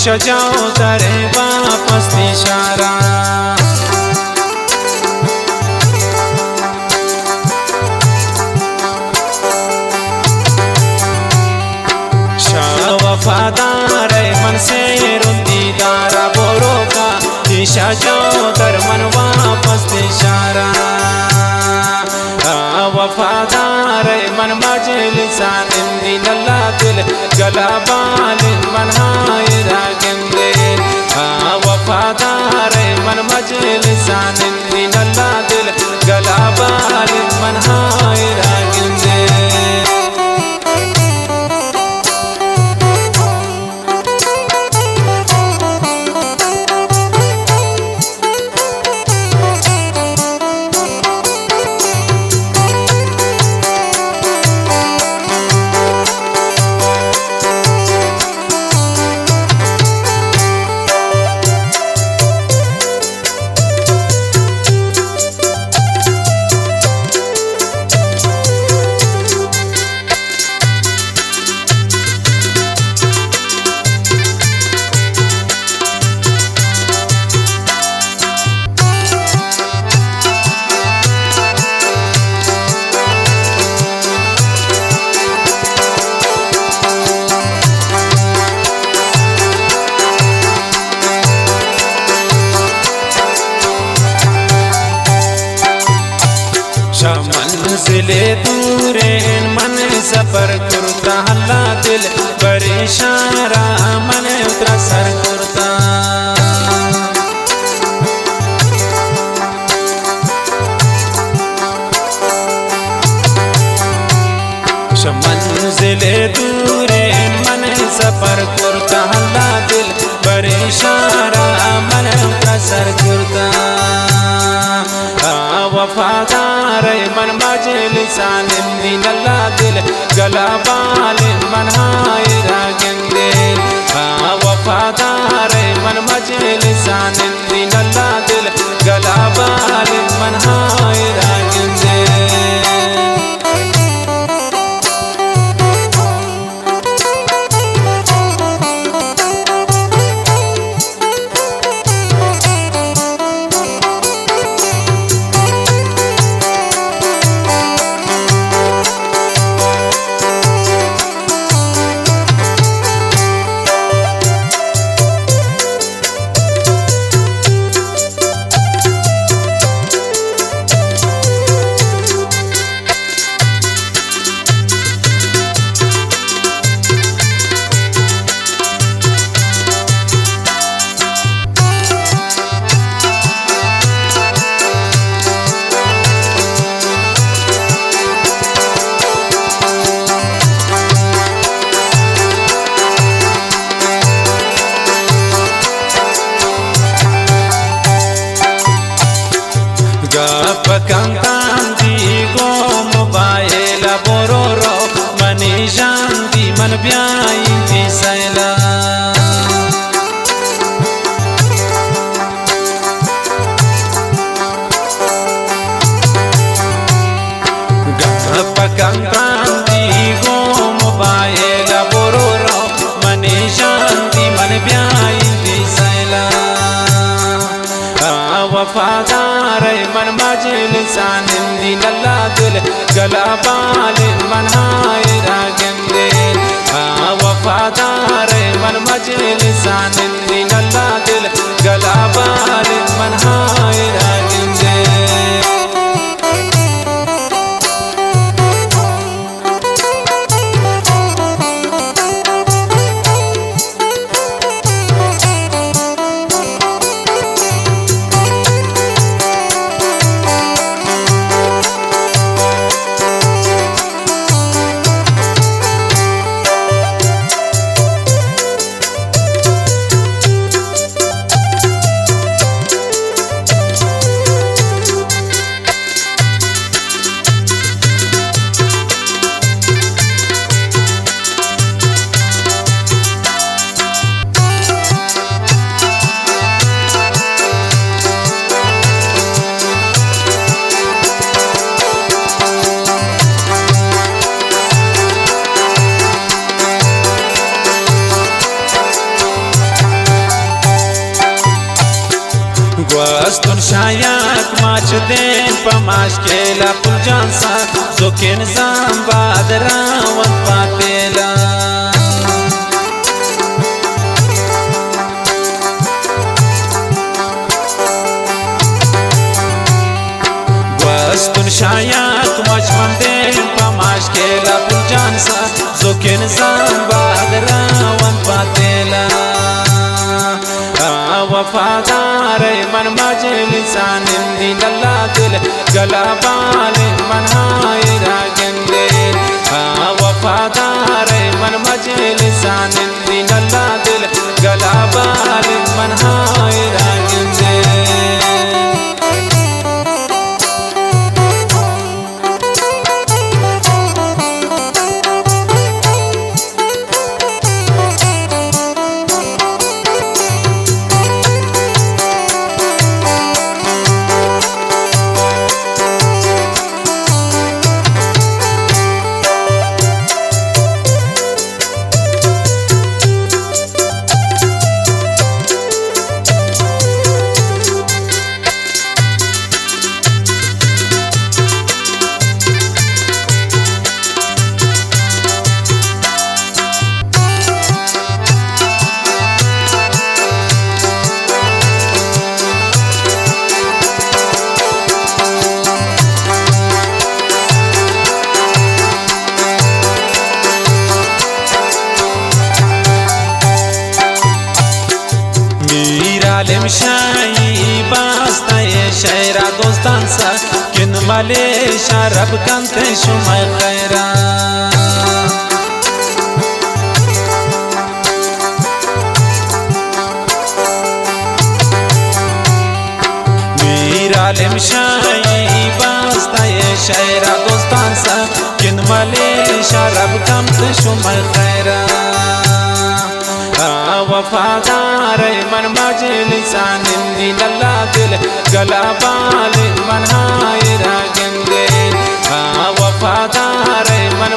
شجاع در واپس نشارا۔ شاہ وفادار من سیر دیدارا بروکا، شجاع در من واپس نشارا۔ آ وفادار من مجلسا نندی نلا دل گلا بال من ہائرا گندے۔ آ وفادار من مجلسا نندی نلا دل گلا بال من ہائرا گندے۔ شہ منزل دورین من سفر کرتا، اللہ دل پریشان را من اترا سر کرتا۔ شہ منزل دورین من سفر کرتا، اللہ دل پریشان را من اترا سر کرتا۔ آ وفادار من مجلسا نندی نلا دل گلا بال من ہائرا گندے۔ آ وفادار من مجلسا نندی نلا دل گلا بال من ہائرا گندے۔ گپ کنتان دی گوں موبائل، برو رو منی جان دی من بیائی دی سیلا۔ گپ کنتان دی گوں موبائل، برو رو منی جان دی من بیائی دی سیلا۔ آ وفادار من مجلسا نندی نلا دل گلا بال من ہائرا گندے۔ آ وفادار من مجلسا نندی نلا دل گلا بال من ہائرا گندے۔ گوستن شایک ماچ دیم پہ ماشکیلا پل جان سا، زوکین زام باد راون پاتیلا۔ گوستن شایک ماچ من دیم پہ ماشکیلا پل جان سا، زوکین زام باد راون پاتیلا۔ آ وفادار من مجلسا نندی، للا دل گلا بال من ہائرا گندے۔ آ وفادار من مجلسا نندی، للا دل گلا بال من ہائرا گندے۔ میر عالم شاہی باستہ شہرا دوستان سا، کن ملے شرب کنت شمئے خیرا۔ میر عالم شاہی باستہ شہرا دوستان سا، کن ملے شرب کنت شمئے خیرا۔ آ وفادار من مجلسا نندی، للا دل گلا بال من ہائرا گندے۔ آ وفادار من